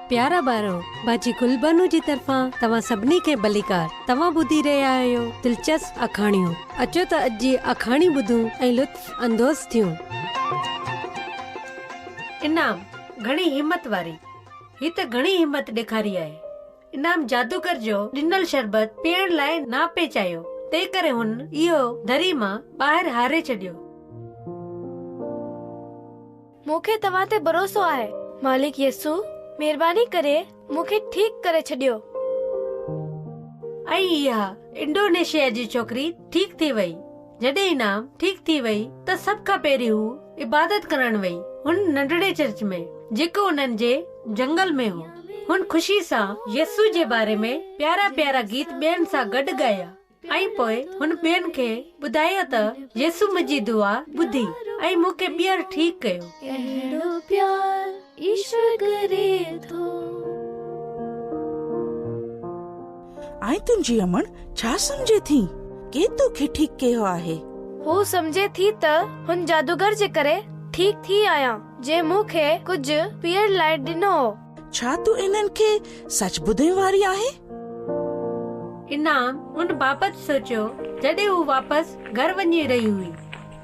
پيارا ٻارو، باجي گل بانو جي طرفان توهان سڀني کي ڀليڪار. توهان ٻڌي رهيا آهيو دلچسپ آکاڻيون. اچو ته اڄ جي آکاڻي ٻڌون ۽ لطف اندوز ٿيون. انعام، گهڻي همت واري. هي ته گهڻي همت ڏيکاري آهي. انعام جادوگر جو ڏنل شربت پيئڻ لاء نه پئي چاهيو، تنهنڪري هن اهو دري مان ٻاهر هاري ڇڏيو. مون کي توهان تي ڀروسو آهي، مالڪ يسوع، مهرباني ڪري مون کي ٺيڪ ڪري ڇڏيو. ۽ اها انڊونيشيا جي ڇوڪري ٺيڪ ٿي وئي. جڏهن انعام ٺيڪ ٿي وئي ته سڀ کان پهرين هو عبادت ڪرڻ وئي هن ننڍڙي چرچ ۾ جيڪو انهن جي جنگل ۾ هو. هن خوشي سان يسوع جي باري ۾ پيارا پيارا گيت ٻين سان گڏ ڳايا. ۽ پوء هن ٻين کي ٻڌايو ته يسوع منهنجي دعا ٻڌي ۽ مون کي ٻيهر ٺيڪ ڪيو. اهڙو پيار ايشور ڪري ٿو. ۽ تنهنجي امڙ ڇا سمجهي ٿي؟ ڪنهن توکي ٺيڪ ڪيو آهي؟ هو سمجهي ٿي ته هن جادوگر جي ڪري ٺيڪ ٿي آهيان، جنهن مون کي ڪجهه پيئڻ لاء ڏنو هو. ڇا تون انهن کي سچ ٻڌڻ واري آهين؟ انعام ان بابت سوچيو جڏهن هو واپس گهر وڃي رهي هئي.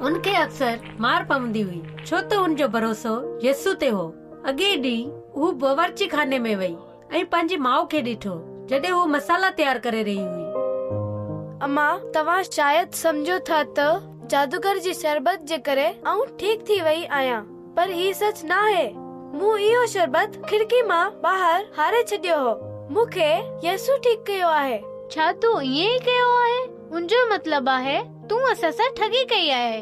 هن کي اڪثر مار پوندي هئي، ڇو ته هن جو ڀروسو يسوع تي هو. اڳئين ڏينهن هو باورچي خاني ۾ وئي ۽ پنهنجي ماء کي ڏٺو جڏهن هوء مصالحا تيار ڪري رهي هئي. اما، توهان شايد سمجهو ٿا ته جادوگر جي شربت جي ڪري آئون ٺيڪ ٿي وئي آهيان. پر هي سچ ناهي. مون اهو شربت کڙڪي مان ٻاهر هاري ڇڏيو هو. مون کي يسوع ٺيڪ ڪيو آهي. ڇا تون ائين ئي ڪيو آهي؟ ان جو مطلب آهي تون اسان سان ٺڳي ڪئي آهي.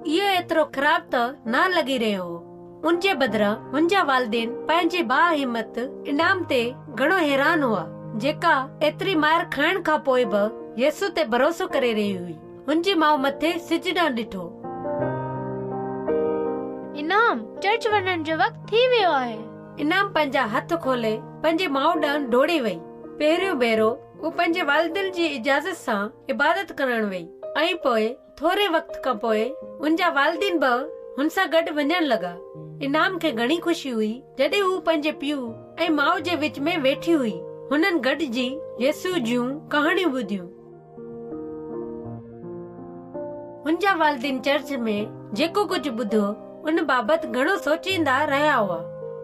اهو ايترو خراب ته نه لڳي رهيو هو. ان جي بدران هن جا والدين پنهنجي باهمت انعام تي گهڻو حيران هئا، جيڪا ايتري مار کائڻ کان پوء به يسوع تي ڀروسو ڪري رهي هئي. هن جي ماء مٿي سج ڏانهن ڏٺو. انعام، چرچ وڃڻ جو وقت ٿي ويو آهي. انعام پنهنجا هٿ کولي پنهنجي ماء ڏانهن ڊوڙي وئي. پهريون ڀيرو هوء پنهنجي والدين جي اجازت سان عبادت ڪرڻ وئي ۽ پوء ٿوري وقت کان پوء هن جا والدين به هن سان گڏ وڃڻ لڳا. انعام کي گهڻي خوشي هئي جڏهن هوء پنهنجي پيء ۽ ماء جي وچ ۾ ويٺي هئي. هنن گڏجي يسوع جون ڪهاڻيون ٻڌيون. هن جا والدين چرچ ۾ جيڪو ڪجهه ٻڌو، ان بابت گهڻو سوچيندا رهيا هئا.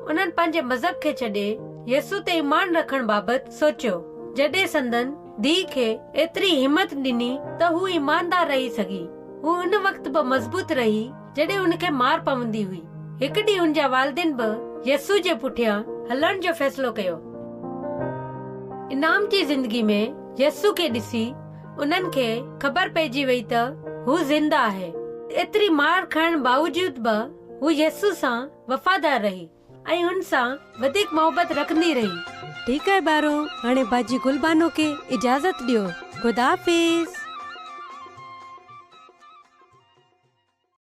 انهن پنهنجي مذهب کي ڇڏي يسوع تي ايمان رکڻ بابت سوچيو. جڏهن سندن ڌيء کي ايتري همت ڏني ته هو ايماندار رهي سگهي. هو ان وقت به مضبوط رهي جڏهن هن کي مار پوندي هئي. هڪ ڏينهن هن جا والدين به يسوع جي پٺيان هلڻ جو فيصلو ڪيو. انعام جي زندگي ۾ يسوع کي ڏسي انهن کي خبر پئجي وئي ته هو زنده آهي. ايتري مار کائڻ باوجود به هو يسوع سان وفادار رهي ۽ هن سان وڌيڪ محبت رکندي رهي. ٺيڪ آهي ٻارو، هاڻي باجي گل بانو کي اجازت ڏيو. خدا حافظ.